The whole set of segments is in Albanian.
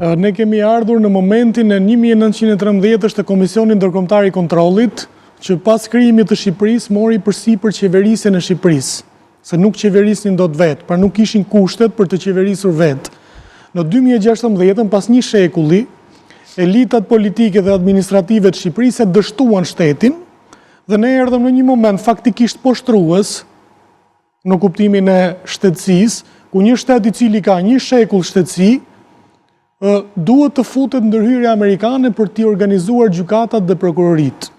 Ne kemi ardhur në momentin e 1913 të Komisionit Ndërkombëtar i Kontrollit, që pas krijimit të Shqipërisë mori përsipër qeverisjen e Shqipërisë, se nuk qeverisnin dot vetë, pra nuk ishin kushtet për të qeverisur vetë. Në 2016, pas një shekulli, elitat politike dhe administrative të Shqipërisë e dështuan shtetin dhe ne erdhëm në një moment faktikisht poshtrues në kuptimin e shtetësisë, ku një shtet i cili ka një shekull shtetësi, duhet të futet ndërhyrja amerikane për t'i organizuar gjykatat dhe prokuroritë.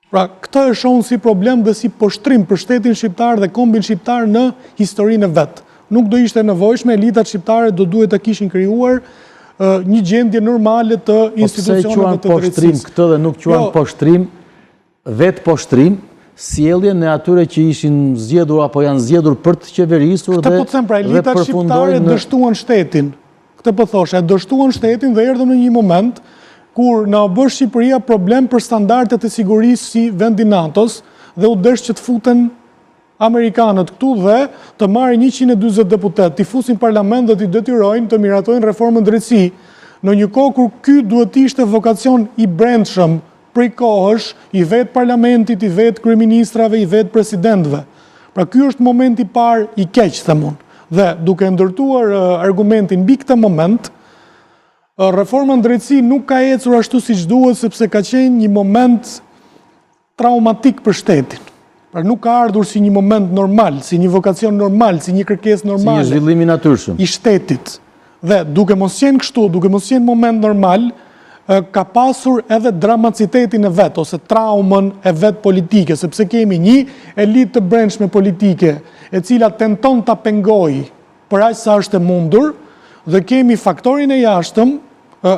Pra, këtë e shoh si problem dhe si poshtrim për shtetin shqiptar dhe kombin shqiptar në historinë e vet. Nuk do ishte nevojshme, elitat shqiptare do duhet të kishin krijuar një gjendje normale të po institucioneve të drejtësisë. Pse e quan poshtrim këtë dhe nuk quan jo. poshtrim, vetë poshtrim, sjelljen e atyre që ishin zgjedhur apo janë zgjedhur për të qeverisur dhe Këtë po them, pra elitat shqiptare dështuan shtetin. Këtë po thosha, e dështuan shtetin dhe erdhëm në një moment kur na u bë Shqipëria problem për standardet e sigurisë si vend i NATO-s dhe u desh që të futen amerikanët këtu dhe të marrin 140 deputetë, t'i fusin parlament dhe t'i detyrojnë të miratojnë reformën në drejtësi, në një kohë kur ky duhet të ishte vokacion i brendshëm prej kohësh i vetë parlamentit, i vetë kryeministrave, i vetë presidentëve. Pra ky është momenti i parë i keq, them unë. Dhe duke ndërtuar argumentin mbi këtë moment, reforma në drejtësi nuk ka ecur ashtu siç duhet sepse ka qenë një moment traumatik për shtetin. Pra nuk ka ardhur si një moment normal, si një vokacion normal, si një kërkesë normale. Si një zhvillim i natyrshëm. I shtetit. Dhe duke mos qenë kështu, duke mos qenë moment normal, ka pasur edhe dramacitetin e vet, ose traumën e vet politike, sepse kemi një elitë të brendshme politike, e cila tenton ta pengojë për aq sa është e mundur, dhe kemi faktorin e jashtëm,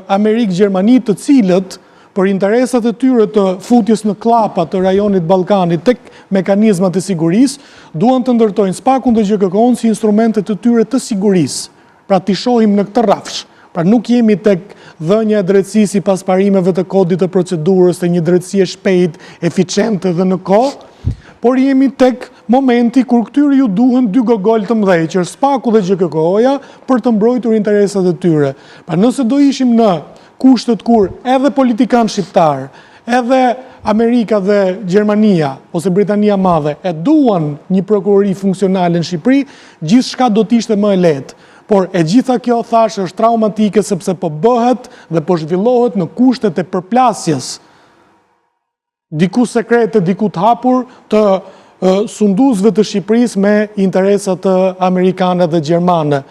Amerikë, Gjermani, të cilët për interesat e tyre të futjes në klapa të rajonit Ballkanit tek mekanizmat e sigurisë, duan të ndërtojnë SPAK-un dhe GJKKO-n si instrumente të tyre të sigurisë. Pra t'i shohim në këtë rrafsh. Pra nuk jemi tek dhënia e drejtësisë sipas parimeve të kodit të procedurës, të një drejtësie e shpejtë, eficiente dhe në kohë, por jemi tek momenti kur këtyre ju duhen dy gogol të mëdhenj, që është SPAK-u dhe GJKKO-ja, për të mbrojtur interesat e tyre. Pra nëse do ishim në kushtet kur edhe politikanë shqiptarë, edhe Amerika dhe Gjermania, ose Britania e Madhe, e duan një prokurori funksionale në Shqipëri, gjithçka do të ishte më e lehtë. Por e gjitha kjo, thashë, është traumatike sepse po bëhet dhe po zhvillohet në kushtet e përplasjes diku sekrete, diku të hapur të sunduesve të Shqipërisë me interesat amerikane dhe gjermane.